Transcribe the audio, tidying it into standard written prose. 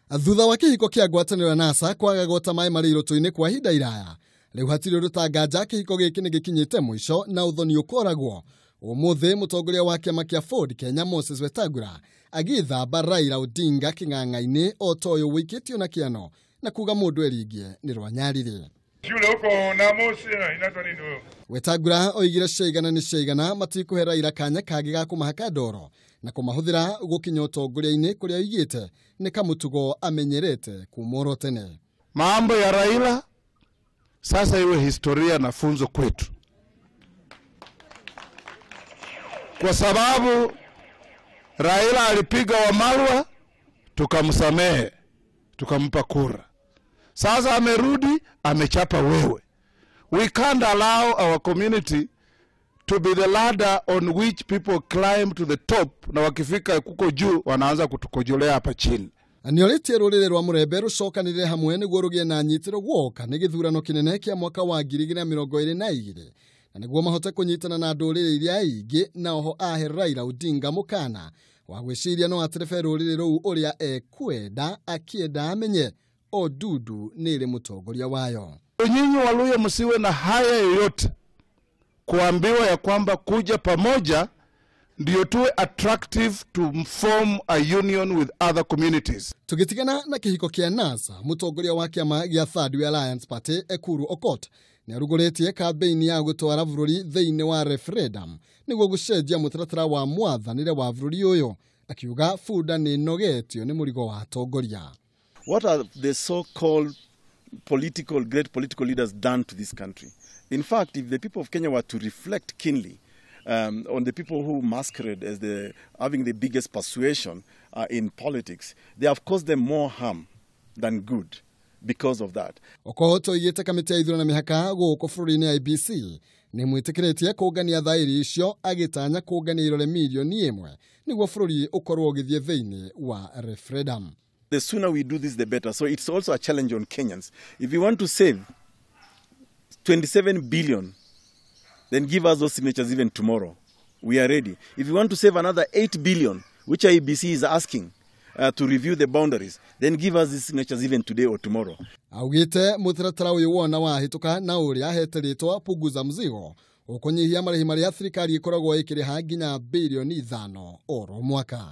Thutha wa kĩhiko kĩa ngwatanĩro ya NASA kwaga gwota maĩ marĩ irũtũ-inĩ kwa ihinda iraya, rĩu hatirĩ ũndũ ta nganja kĩhiko gĩkĩ nĩ gĩkinyĩte mũico na ũthoni ũkoragwo. Ũmũthĩ mũtongoria wa kĩama kĩa Ford Kenya Moses Wetangula agĩthamba Raila Odinga kĩng'ang'a-inĩ o ta ũyũ wĩikĩtio na kĩano na kuga mũndũ eringie nĩ rwanyarire. Shule huko na Mosi inaitwa nini huyo? Wetangula oigire ciaigana nĩ ciaigana matikũhe Raila kanya kangĩ ga kũmahaka ndoro na kũmahũthĩra gũkinya ũtongoria-inĩ kũrĩa oigĩte nĩ kamũtugo amenyerete kuma oro tene. Mambo ya Raila sasa iwe historia na funzo kwetu, kwa sababu Raila alipiga Wamalwa tukamsamehe, tukampa kura. Sasa amerudi amechapa wewe. We can't allow our community to be the ladder on which people climb to the top, na wakifika kuko juu wanaanza kutukojolea hapa chini. Nĩorĩtie rũrĩrĩ rwa Mũrembe rũcokanĩrĩre hamwe nĩguo rũgĩe na nyitĩro guoka nĩ gĩthurano kĩnene kĩa mwaka wa 2022 na nĩguo mahote kũnyitana na ndũrĩrĩ iria ingĩ, na oho ahe Raila Odinga mũkana wa gwĩciria no aterebe rũrĩrĩ rũu ũrĩa ekwenda akĩenda amenye o ndundu nĩ ĩrĩ mũtongoria wayo. Nyinyi Waluhya msiwe na haya yoyote kuambiwa ya kwamba kuja pamoja ndio tuwe attractive to form a union with other communities. Tugitigana na kĩhiko kĩa NASA, mũtongoria wa kĩama gĩa Third Way Alliance Party Ekuru Aukot nĩarugũrĩtie kambĩini ya gũtwara bũrũri thĩinĩ wa referendum nĩguo gũcenjia mũtaratara wa mwathanĩre wa bũrũri ũyũ, akiuga bunda nĩ ĩnogetio nĩ mũrigo wa atongoria. What are the so-called great political leaders done to this country? In fact, if the people of Kenya were to reflect keenly on the people who masquerade as the having the biggest persuasion in politics, they have caused them more harm than good because of that. Okoto oigĩte kamĩtĩ ya ithurano na mĩhaka gũkũ bũrũri-inĩ IEBC nĩ mwĩtĩkĩrĩtie kũngania thaĩri icio, agĩtanya kũngania irore mirioni 1 nĩguo bũrũri ũkorwo ũgĩthiĩ thĩinĩ wa referendum. The sooner we do this, the better. So it's also a challenge on Kenyans. If you want to save 27 billion, then give us those signatures even tomorrow. We are ready. If you want to save another 8 billion, which IEBC is asking to review the boundaries, then give us these signatures even today or tomorrow. Augite mũtaratara ũyũ wona wahĩtũka na ũrĩa ahete rĩtwa punguza mzigo ũkũnyihia marĩhi marĩa thirikari ĩkoragwo ĩkĩrĩha nginya birioni 5 oro mwaka.